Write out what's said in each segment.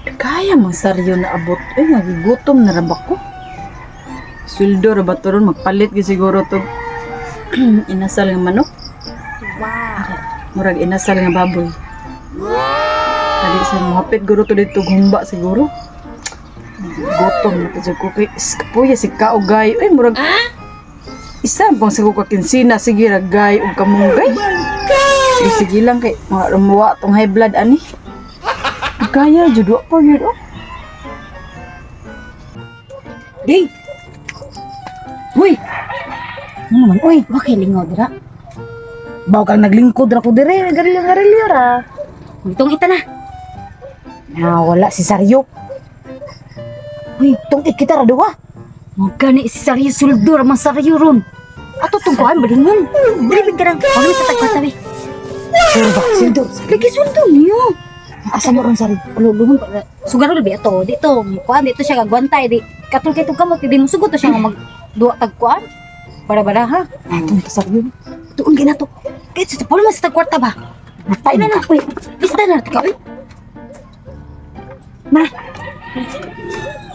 Kaya mang saryo na abot. Uy, nagigutom na ra ba ko? Sweldo ra ba to ron? Magpalit gyud siguro to. Inasal nga manok. Wow. Murag inasal nga baboy. Kadi sa mohapit guro to dito humba siguro. Gutom na to jud ko kay kapuya si kaugay. Uy, murag isa pang siguro ka kinsina sige ra gay ug kamunggay. Uy, sige lang kay mga rumuwa tong high blood ani. Kaya jud wa pa gyud oh. Day. Uy! Ano naman, uy? Wa kay lingaw dira. Baw kang naglingkod ra ko dire, garilyo-garilyo ra. Itong ita na. Na wala si Saryo. Uy, tungit kita ra duwa. Mo gani si Saryo suldo ra man Saryo ron. Ato tong kuan balingon. Dili big karang. Wala sa tagpatawi. Sure ba? Sildo. Lagi suldo niyo. Asa mo ron Saryo? Ululungon pa. Sugaro labi ato dito. Kuan dito siya gagwantay di. Katul kay tong kamot di mo sugot to siya nga mag duwa tag kuan. Bara-bara ha. Atong ta Saryo. Tuon ginato. Kay sa polo man sa tagkwarta ba. Natay Ay na na. Uy, bista na ka. Uy,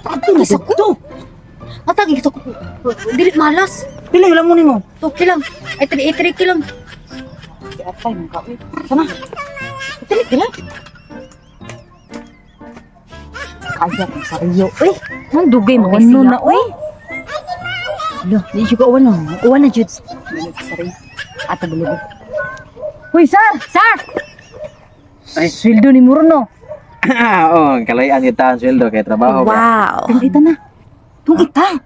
Ato na Isa ko. to. Atag ito ko. Dili malas. Pila yung lamon nimo? Toki lang. Ay tri tri lang. Atay man ka. Uy. Sama. Dili dili. Kaya kang Saryo. Uy, Ang dugay mo kay ano sila. na uy? Lo, di siya ka uwan na. Uwan na jud. Dili si Saryo. Ato bulibo. Uy, sir. Sir! Ay, sweldo ni Murno. Oo, kalayan kita ang sweldo kay trabaho ba. Wow. Tungita na. Tungita.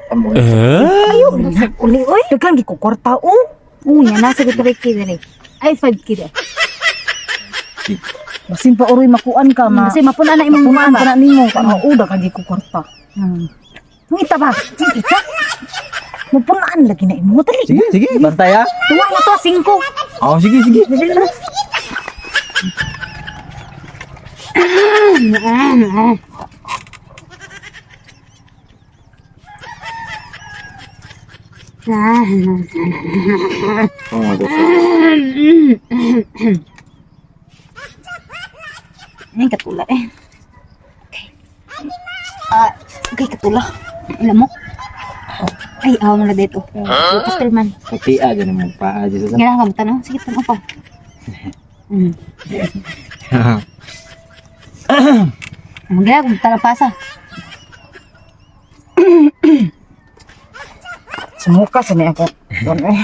Amo. Ayo, Uli oy. Daghan gi ko kwarta oh. Unya nasa ko 3K diri. Ay 5K diri. Basin pa uroy makuan ka ma. Kasi mapuna na imong Mapunaan mga ka na nimo. Oo, daghan gi ko kwarta. Tungita ba? Tungita. Mapunaan lagi na imo dali. Sige, sige, bantay ah. Tuwa na to 5. Oh, sige, sige. Dili na. Oh my God. Ay, katula eh. Okay. Ah, okay, katula. Alam mo? Ay, aw na dito. Huh? Man. Pati dyan mo pa dyan sa. Nga ka tanong. Sige, tanong pa. Mga kung talapasa. Sumuka sa niya ako. Doon eh.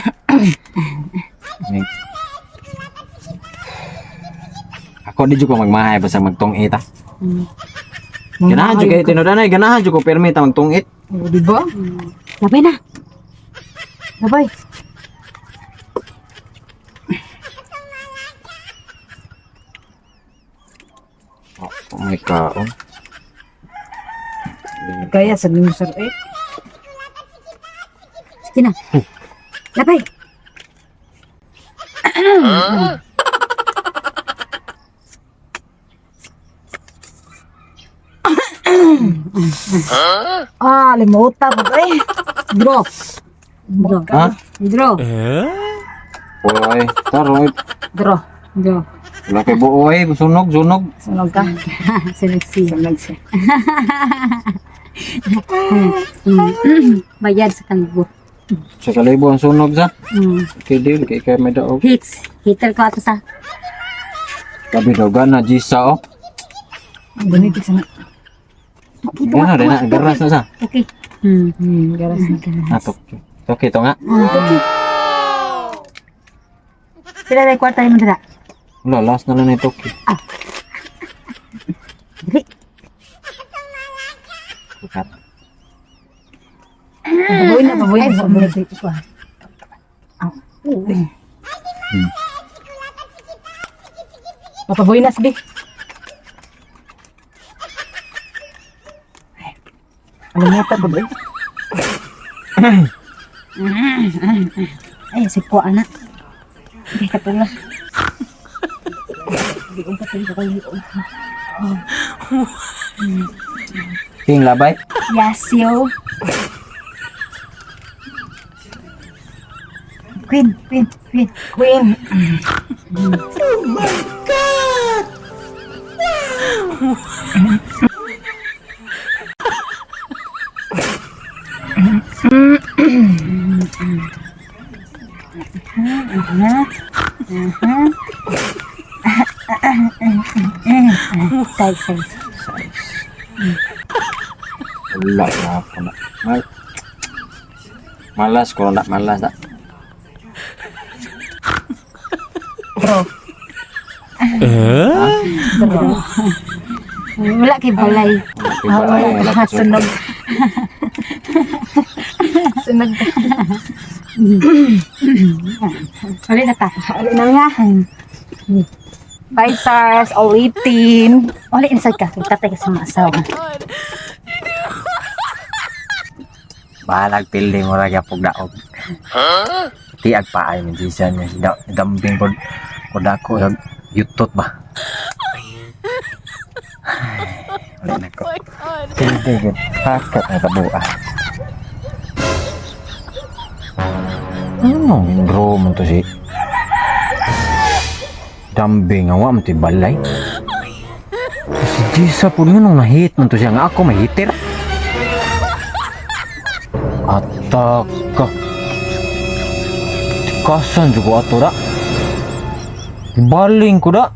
Ako di jud ko magmahay basta magtungit ah. Ganahan jud Ganahan kay tinudanay, ganahan jud ko permi ta magtungit. Oh, di ba? Labay na. Labay. Oh, may kaon. Kaya sa nimo sir eh. Sige na. Labay. Ah, limuta po eh. Draw. Draw. Ha? Draw. Oy, taroy. Draw. Draw. Wala kay buoy, sunog, sunog. Sunog ka. Sunog siya. Sunog siya. Bayad sa kalibo. Sa kalibo ang sunog sa. Mm. Okay, deal kay kay may daog. Hits. Hitter ko ato sa. Kabi daw gana jisa oh. Ganito sa na. Okay, Gana rin na, garas na sa. Okay. Garas na. Ah, okay. Okay to nga. Okay. Pila na kwarta mo dira? Wala, last na lang na ito. Okay. Dili. Baboy na, baboy Ay, na. baboy na. Ko. Mapaboy na, sabi. Alimutan ko ba eh? Ay, si ko anak. Okay, katula. King labay. Yes, yo. Queen, queen, queen. Queen. Size, size. Wala na ako na. Malas ko na, malas na. Bro. Bro. Wala kay balay. Wala Ah, kay wala. balay, wala kay Sunog. Sunog. Uli na ta. Uli na nga. Five stars, ulitin. Uli inside ka. Tatay ka sa mga asawa. Bahalag pildi mo ra gyapog daog. Tiag pa ay min siya niya si dambing pod pod ako sa yutot ba. Ay, wala na ko. Pildi gyud hakat na tabua. Ano bro man to si Dambing nga wa man to'y balay. Si Jisa po nga nung nahit man to siya nga ako mahiter. Ataka. Tikasan juga ato da. Baling ko da.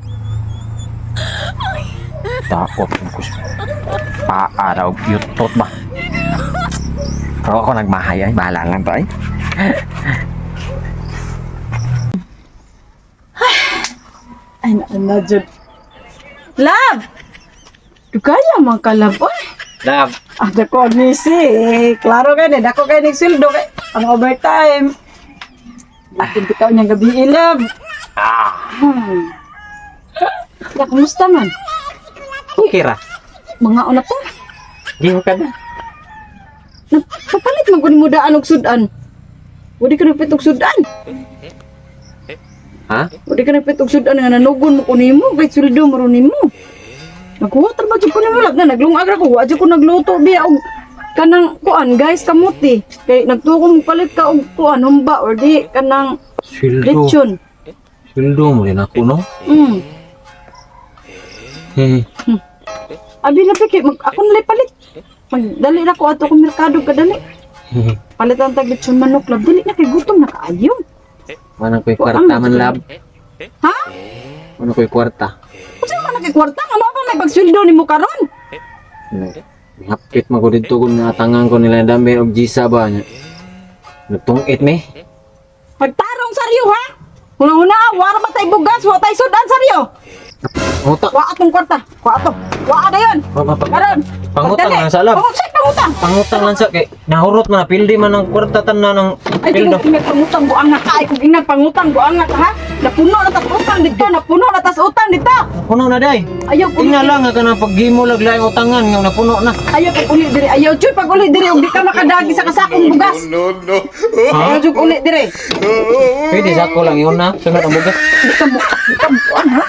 Takot ko sa paa daw yutot ba. Pero ako nagmahay ay, bahala lang to ay. Ay, na, na, jud. Love! Dugaya man ka, love. Oy! Love. Ah, dako ang ngisi. Eh, klaro kay ni, dako kay ni sweldo kay ang overtime. Bakit bitaw niyang gabi, eh, love? Ah, Ya, kumusta man? okay ra. Mga una pa. Di ko kada. Papalit man gud mo daan og sudan. Wadi ka nagpit og sudan. Ha? Wadi ka nagpit og sudan nga nanugon mo kunin mo kay sweldo mo ron nimo. Nagkuha ba jud ko nimo lag na naglungag ra ko, wa jud ko nagluto biya og kanang kuan guys kamuti. Kay nagtuko mo palit ka og kuan humba or di kanang Sweldo. lechon. Sweldo mo din ako no. Abi labi kay mag ako nalay palit. Magdali ra ko ato kong merkado kadali. Palit ang tag lechon manok lab dali na kay gutom na kaayo. Mana ko'y Wa, kwarta ang man love. Ha? Mana ko'y kwarta. Unsa man na kay kwarta nga mao pa may pagsweldo nimo karon? Hapit man ko dito kung natangan ko nila dami og Jisa ba niya. Nagtungit mi. Pagtarong saryo ha. Una-una, wara ba tay bugas, wa tay sudan saryo. Nguta. Wa atong kwarta, wa ato. Wa dayon. Karon. Pangutang Pagdali. lang sa lab. Pangutang, pangutang. Pangutang lang sa kay nahurot man na pildi man ang kwarta tanan ng Ay, pildo. kung inag pangutang buang nga ka, ay kung inag pangutang buang nga ka ha. Napuno na tas utang dito, napuno na tas utang dito. Puno na day. Ayaw ko Tingnan lang nga kanang paghimo lag laing utangan nga napuno na. Ayaw pag uli diri, ayaw jud pag uli diri ug di ka makadagi sa kasakong bugas. No, no. Ayaw jud uli diri. Pwede sa ako lang yun na. Sunod ang bugas. Di ka mo, di ka mo, ha?